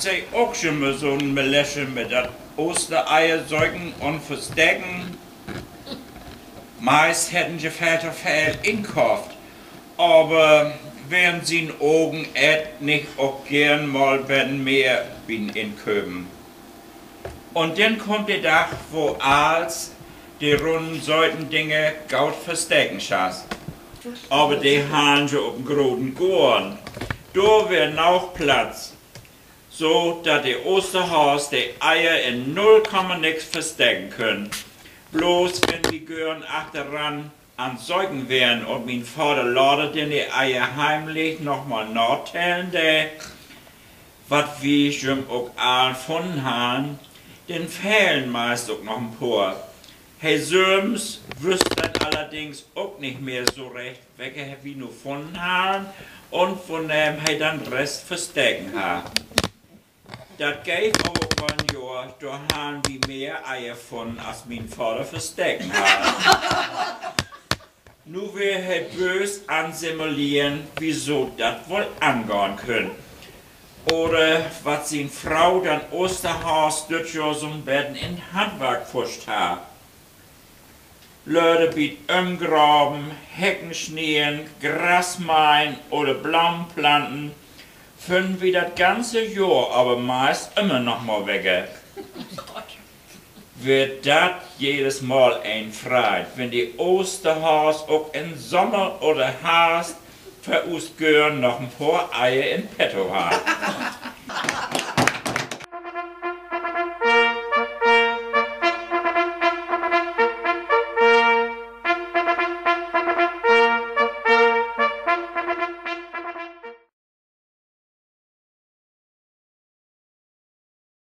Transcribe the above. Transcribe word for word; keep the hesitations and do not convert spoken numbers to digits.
se ok jümmer so'n Malesch mit dat Oostereier söken un versteken. Meist hedden se veel to veel inkofft, aver weer in sien Ogen eet nich ok geern mal beten mehr bi'n Inköpen. Un denn kummt de Dag, wo allens de runnen söten Dinger goot versteken schall. Aver de harrn se op en groten Goorn. Dor weer noog Platz, so dat de Oosterhaas de Eier in null Komma nix versteken kunn. Bloots wenn wi Gören achteran an Söken weren un mien Vader later denn de Eier heimlich noch mal natellen dee, wat wi jüm ok all funnen harrn, denn fehlen meist ok noch en poor. He sülvst wüss denn allerdings ok nich mehr so recht, welke wi nu funnen harrn un woneem he den Rest versteken harr. Dat geev aver ok mal en Johr, dor harrn wi mehr Eier funnen, as mien Vader versteken harr. Nu weer he böös an simulieren, wieso dat woll angahn kunn. Oder wat sien Fro den Oosterhaas düt Johr so'n beten in't Handwark pfuscht harr. Lütte bi't Ümgraven, Hecken snieden, Gras meihen oder Blomen planten, funnen wi dat ganze Johr aver meist ümmer noch mal wecke. Weer dat jedes Mal en Freid, wenn de Oosterhaas ok in Sommer oder Harvst för us Gören noch en poor Eier in petto harr.